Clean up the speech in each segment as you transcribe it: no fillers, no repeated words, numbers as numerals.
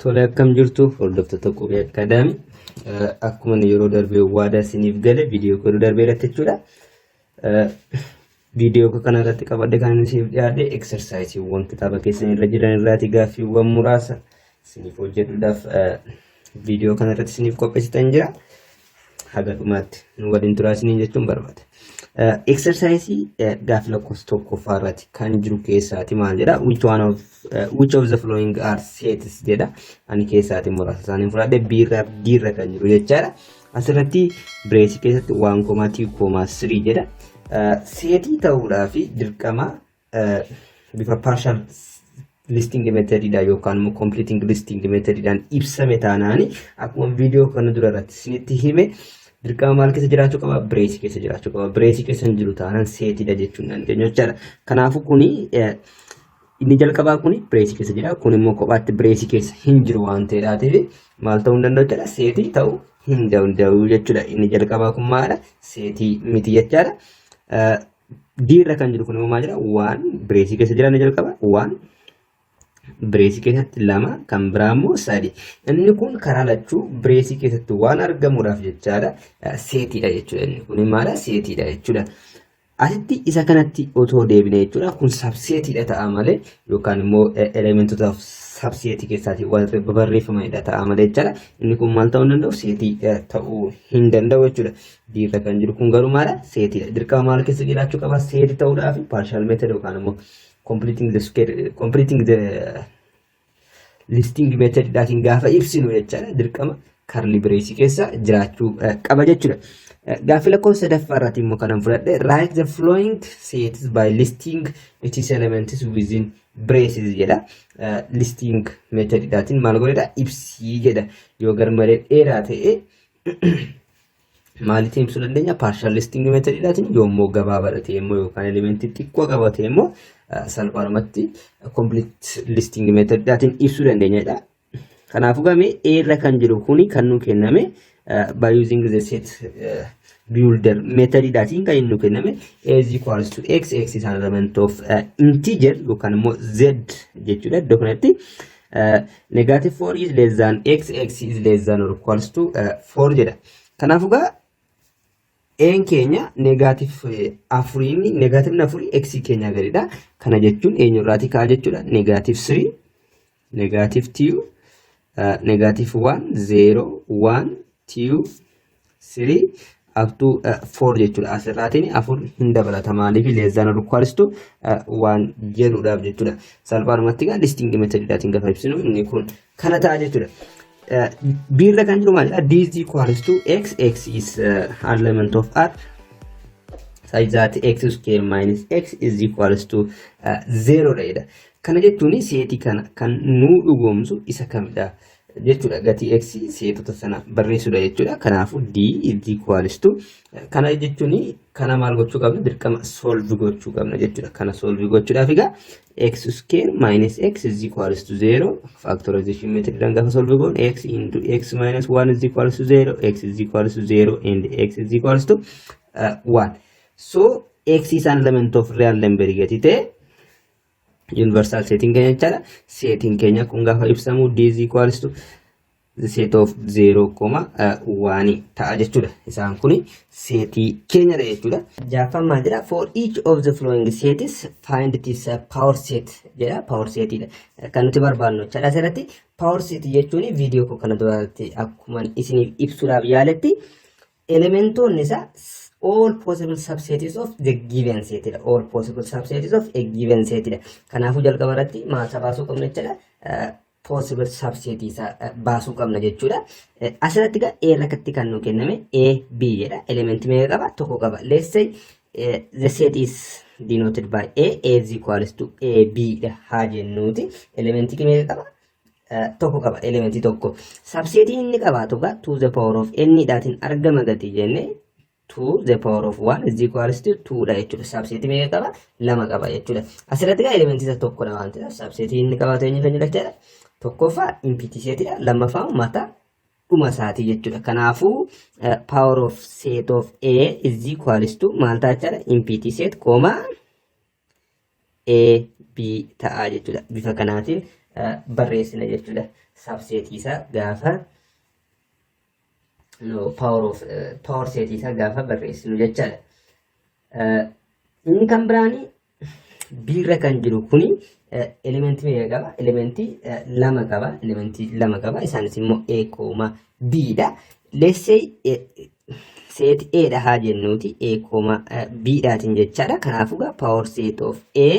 Tole, akkam jirtu hordoftoota Qubee Academy? Akkuma inni yeroo darbee waadaa isiniif gale, viidiyoo koo darbee irratti jechuudha. Viidiyoo koo kana irratti qabadhe kan inni isiniif dhiyaadhe exerciseiiwwan kitaaba keessan irra jiran irraati gaaffiiwwan muraasa isiniif hojjetuudhaaf viidiyoo kana irratti isiniif qopheessitan jira. Haga dhumaatti nu waliin turaa isiniin jechuun barbaada. Exercise gaaffii lakkoofsa tokkoffaa irratti kan jiru keessaati maal jedha? Which of the following are sets jedha. Ani keessaati muraasa isaanii fudhadhe, B irraa D irra kan jiru jechaadha. Asirratti braceii keessatti 1 comma 2 comma 3 jedha. Setii ta'uudhaa fi dirqama bifa partial listing methodidha yookaan immoo completing listing methodidhaan ibsame taanaani, akkuma viidiyoo kana dura irratti isinitti hime, dirqama maal keessa jiraachuu qaba? Braceii keessa jiraachuu qaba. Braceii keessa hin jiru taanaan setiidha jechuun dandeenya jechaadha. Kanaafuu kuni inni jalqabaa kuni braceii keessa jira. Kun immoo kophaatti braceii keessa hin jiru waan ta'eedhaatiif maal ta'uu hin danda'u jechaadha? Setii ta'uu hin danda'u jechuudha. Inni jalqabaa kun maalidha? Setii miti jechaadha. D irra kan jiru kun immoo maal jedha? One braceii keessa jira inni jalqaba. One braceii keessatti lama, kan biraa immoo sadi. Inni kun karaa lachuu braceii keessatti waan argamuudhaaf jechaadha. Setiidha jechuudha. Inni kun maala? Setiidha jechuudha. Asitti isa kanatti otoo deebine jechuudha. Kun subsetiidha ta'a malee yookaan immoo elementoota subsetii keessaatii waan barreeffamanidha ta'a malee jechaadha. Inni kun maal ta'uu hin danda'u? Setii ta'uu hin danda'u jechuudha. D irra kan jiru kun garuu maala? Setiidha. Dirqama maal keessa jiraachuu qaba? Setii ta'uudhaaf partial method yookaan immoo completing the square, completing the listing method dhaatiin gaafa ibsinu jechaadha. Dirqama curly braceii keessa jiraachuu qaba jechuudha. Gaaffii lakkoofsa sadaffaa irratti immoo kanan fudhadhe, "Write the following sets by listing its elements within braces" jedha. Listing methodidhaatiin maal godhedha? Ibsii jedha. Yoo garmalee dheeraa ta'e maalitiin ibsuu dandeenya? Partial listing methodidhaatiin. Yommuu gabaabaadha ta'e immoo yookaan elementii xiqqoo qaba ta'e immoo salphaadhumatti complete listing methodidhaatiin ibsuu dandeenyadha. Kanaafuu gamee A irra kan jiru kuni kan nu kenname by using the set builder methodidhaatiin kan inni nu kenname A is equals to x, x is an element of integer yookaan immoo z jechuudha. Iddoo kanatti negative 4 is less than x, x is less than or equals to 4 jedha. Kanaafuu gaa A'n keenya negative afuriin, negativeni afurii x keenya gadidha. Kana jechuun eenyurraatii ka'a jechuudha? Negative 3, negative 2, negative 1, 0, 1, 2, 3 up to 4 jechuudha. Asirraatiin afur hin dabalata, maaliif? Less than or equals to waan jedhuudhaaf jechuudha. Salphaadhumatti gaa listing methodidhaatiin gaafa ibsinu inni kun kana ta'a jechuudha. B irra kan jiru maalidha? D is equals to x, x is element of R such that x square minus x is equals to 0 dha jedha. Kana jechuun setii kana kan nuu dhugoomsu isa kamidha jechuudha? Gatii x setota sana barreessuudha jechuudha. Kanaafuu d is equals to kana jechuun kana maal gochuu qabna? Dirqama solve gochuu qabna jechuudha. Kana solve gochuudhaaf egaa x square minus x is equals to 0, factorization method dhaan gaafa solve goonu x into x minus 1 is equals to 0, x is equals to 0 and x is equals to 1. So x is an element of real number gati ta'e universal setiin keenya jechaadha. Setiin keenya kun gaafa ibsamu d is equals to the set of 0, 1 ta'a jechuudha. Isaan kuni setii keenyadha jechuudha. Jaaffaan maal jedha? "For each of the following sets, find its power set" jedha. Power setidha kan nuti barbaannu jechaadha. Asirratti power set jechuun viidiyoo koo kana duratti akkuma isiniif ibsuudhaaf yaaletti elementoonni isaa all possible subsets of the given setidha. All possible subsets of a given setidha. Kanaafuu jalqaba irratti maal isa baasuu qabna jechaadha? Possible subset isaa baasuu qabna jechuudha. Asirratti egaa A irratti kan nu kenname A, B jedha. Elementii meeqa qaba? Tokko qaba. Let's say the set is denoted by A, A is equals to A, B dha haa jennuuti. Elementii meeqa qaba? Tokko qaba, elementii tokko. Subsetiin inni qabaatu egaa to the power of n dhaatiin argama gati jenne, 2 the power of 1 is equals to 2 dha jechuudha. Subsetii meeqa qaba? Lama qaba jechuudha. Asirratti egaa elementii isa tokkodha waan ta'eef subsetii inni qabaatu eenyu kan jedhu jechuudha? Tokkoffaa empty setidha. Lammaffaa mataa dhuma isaatii jechuudha. Kanaafuu power of set of A is equals to maal ta'a jechuudha? Empty set comma A B ta'a jechuudha. Bifa kanaatiin barreessina jechuudha. Subsetii isaa gaafa, no, power of power setii isaa gaafa barreessinu jechaadha. Inni kan biraani biirra kan jiru kuni elementii meeqa qaba? Elementii lama qaba. Elementii lama qaba. Isaanis immoo A comma B dha. Let's say set A dha haa jennuuti, A comma B dhaatiin jechaadha. Kanaafuu gaa power set of A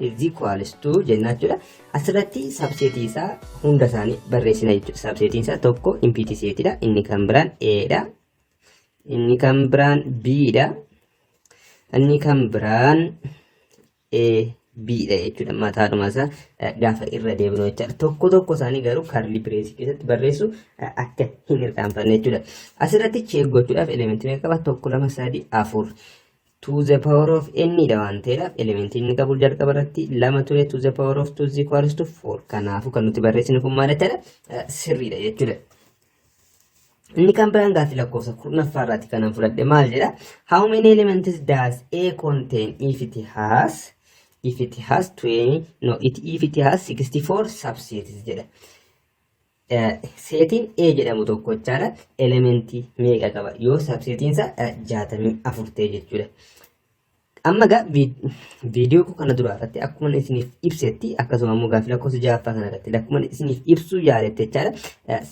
is equals to jenna jechuudha. Asirratti subsetii isaa hunda isaanii barreessina jechuudha. Subsetiin isaa tokko empty setidha. Inni kan biraan A dha. Inni kan biraan B dha. Inni kan biraan A B dha jechuudha. Mataadhuma isaa gaafa irra deebinu jechaadha. Tokko tokko isaanii garuu curly braceii keessatti barreessu akka hin irraanfanne jechuudha. Asirratti check gochuudhaaf elementii meeqa qaba? Tokko, lama, sadi, afur. To the power of n dha waan ta'eedhaaf, elementii inni qabu jalqaba irratti lama ture, to the power of 2 is equals to 4. Kanaafuu kan nuti barreessinu kun maal jechaadha? Sirriidha jechuudha. Inni kan biraan gaaffii lakkoofsa 10ffaa irraatti kanan fudhadhe maal jedha? How many elements does A contain if it has 20, no, if it has 64 subsets jedha. Setiin A jedhamu tokko jechaadha. Elementii meeqa qaba? Yoo subsetiin isaa 64 ta'e jechuudha. Amma gaa viidiyoo koo kana duraa irratti akkuma isiniif ibsetti, akkasuma immoo gaaffii lakkoofsa ja'affaa kana irratti akkuma isiniif ibsuu yaaletti jechaadha.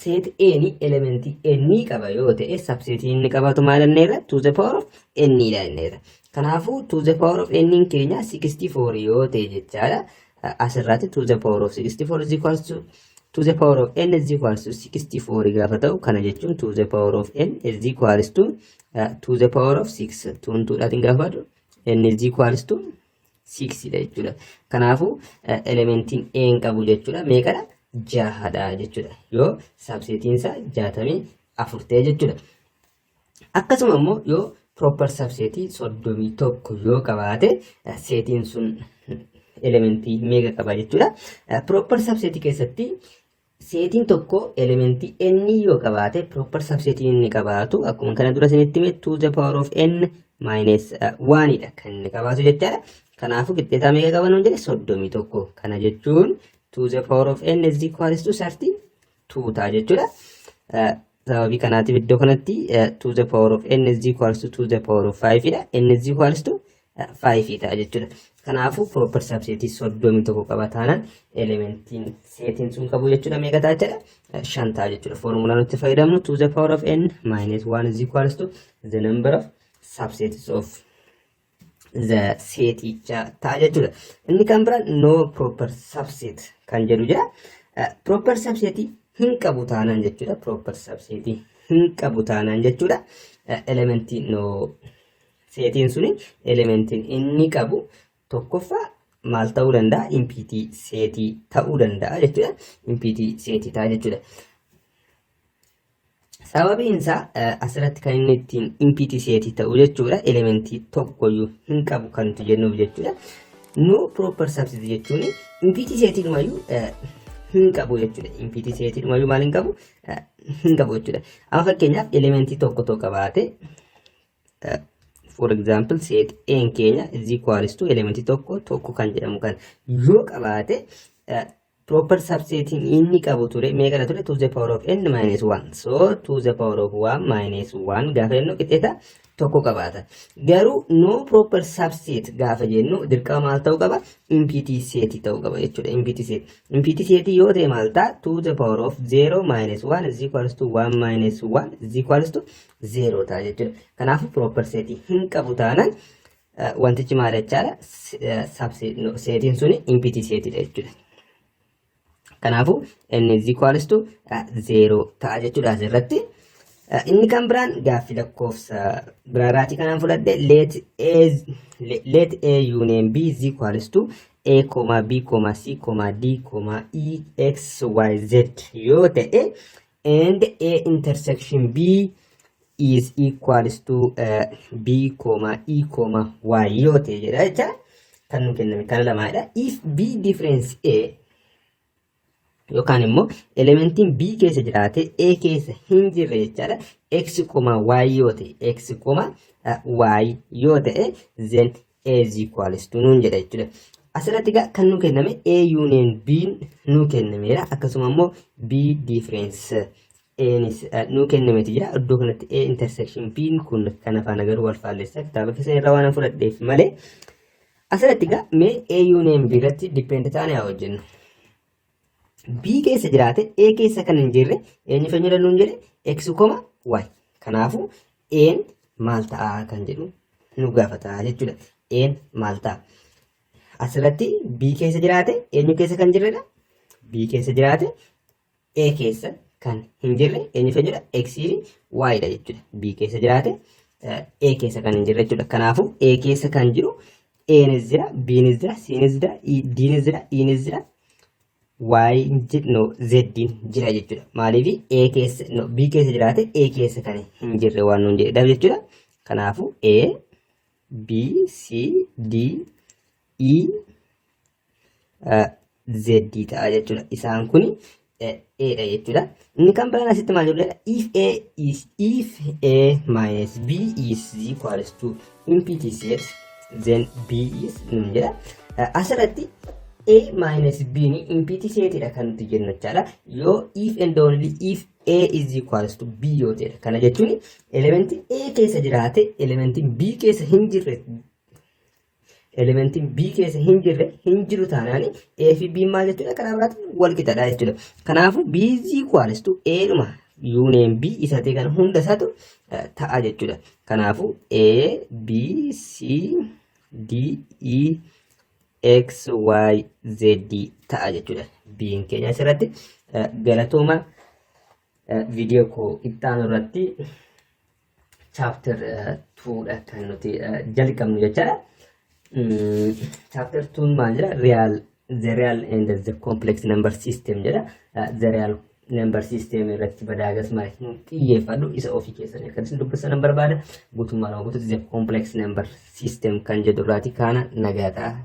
Set A ni elementii n qaba yoo ta'e, subsetiin inni qabaatu maal jenneerra? To the power of n dha jenneerra. Kanaafuu to the power of n keenya 64 yoo ta'e jechaadha. Asirratti to the power of 64 is equals to the power of n is equals to 64 gaafa ta'u, kana jechuun to the power of n is equals to the power of 6 tuun tuudhaatiin gaafa ta'u, n is equals to 6 dha jechuudha. Kanaafuu elementiin n qabu jechuudha meeqadha? Jahadha jechuudha. Yoo subsetiin isaa 64 ta'e jechuudha. Akkasuma immoo yoo proper subsetii 31 yoo qabaate, setiin sun elementii meeqa qaba jechuudha. Proper subsetii keessatti setiin tokko elementii n yoo qabaate, proper subsetii inni qabaatu akkuma kana dura isinitti hime to the power of n minus 1 dha kan inni qabaatu jechaadha. Kanaafuu qixxeetaa meeqa qaba nuun jedhe? 31. Kana jechuun to the power of n is equals to 32 ta'a jechuudha. Sababii kanaatiif iddoo kanatti to the power of n is equals to the power of 5 dha. N is equals to 5 ta'a jechuudha. Kanaafuu proper subsetii 31 qaba taanaan, elementiin setiin sun qabu jechuudha meeqa ta'a jechuudha? Shan ta'a jechuudha. Foormulaa nuti fayyadamnu to the power of n minus 1 is equals to the number of subsets of the seticha ta'a jechuudha. Inni kan biraan no proper subset kan jedhu jira. Proper subsetii hin qabu taanaan jechuudha. Proper subsetii hin qabu taanaan jechuudha. Elementiin, no, setiin suni elementiin inni qabu tokkoffaa maal ta'uu danda'a? Empty setii ta'uu danda'a jechuudha. Empty setii ta'a jechuudha. Sababiin isaa asirratti kan inni ittiin empty setii ta'u jechuudha. Elementii tokkoyyuu hin qabu kan nuti jennuuf jechuudha. No proper subset jechuun empty setii dhumayyuu hin qabu jechuudha. Empty setii dhumayyuu maal hin qabu? Hin qabu jechuudha. Amma fakkeenyaaf elementii tokko tokko qabaate, for example set A keenya is equals to elementii tokko tokko kan jedhamu kan yoo qabaate, proper subsetiin inni qabu ture meeqadha ture? To the power of n minus 1. So to the power of 1 minus 1 gaafa jennu qixxeeta tokko qabaata. Garuu no proper subset gaafa jennu dirqama maal ta'uu qaba? Empty set ta'uu qaba jechuudha. Empty set, empty set yoo ta'e maal ta'a? To the power of 0 minus 1 is equals to 1 minus 1 is equals to 0 ta'a jechuudha. Kanaafuu proper set hin qabu taanaan wantichi maal jechaadha? Setiin suni empty setidha jechuudha. Kanaafuu n is equals to 0 ta'a jechuudha asirratti. Inni kan biraan gaaffii lakkoofsa biraaraatii kanaan fudhadhe, let A union B is equals to A, B, C, D, E, X, Y, Z yoo ta'e and A intersection B is equals to B, E, Y yoo ta'e jedha jecha. Kan nu kenname kana lamaadha. If B difference A, yookaan immoo elementiin B keessa jiraate A keessa hin jirre jechaadha. X, Y yoo ta'e, X, Y yoo ta'e, then A is equals to nuun jedha jechuudha. Asirratti egaa kan nu kenname A union B nu kennameera. Akkasuma immoo B difference A'nis nu kennameeti jira. Iddoo kanatti A intersection B kun kan afaan agaruu wal faallessa. Kitaaba keessan irraa waan fudhadheef malee. Asirratti egaa mee A union B irratti depend taanee haa hojjennu. B keessa jiraate A keessa kan hin jirre eenyu fayyada nuun jedhe? X comma Y. Kanaafuu A'n maal ta'a kan jedhu nu gaafata jechuudha. A'n maal ta'a? Asirratti B keessa jiraate eenyu keessa kan jirredha? B keessa jiraate A keessa kan hin jirre eenyu fayyada? X fi Y dha jechuudha. B keessa jiraate A keessa kan hin jirre jechuudha. Kanaafuu A keessa kan jiru A'nis jira, B'nis jira, C'nis jira, D'nis jira, E'nis jira, Y no Z'n jira jechuudha. Maaliif? A keessa, no, B keessa jiraate A keessa kan hin jirre waan nuun jedhedha jechuudha. Kanaafuu A, B, C, D, E, Z ta'a jechuudha. Isaan kun A dha jechuudha. Inni kan biraan asitti maal jedhudha? If A minus B is equals to empty set, then B is nuun jedha. Asirratti A minus B ni empty setidha kan nuti jennu jechaadha. Yoo if and only if A is equals to B yoo ta'edha. Kana jechuun elementiin A keessa jiraate elementiin B keessa hin jirre, elementiin B keessa hin jirre hin jiru taanaan A fi B maal jechuudha? Karaa biraatiin wal qixadha jechuudha. Kanaafuu B is equals to A dhuma union B isa ta'e kana hunda isaatu ta'a jechuudha. Kanaafuu A, B, C, D, E, X, Y, Z ta'a jechuudha. B'n keenya asirratti. Galatooma. Viidiyoo koo itti aanu irratti chapter 2 dha kan nuti jalqabnu jechaadha. Chapter 2 maal jedha? Real the real and the complex number system jedha. The real number system irratti badaagas maal hin xiyyeeffadhu, isa ofii keessanii akka isin dubbisan barbaada. Guutummaa nama guutuutti the complex number system kan jedhu irraati kaana nagaa ta'a.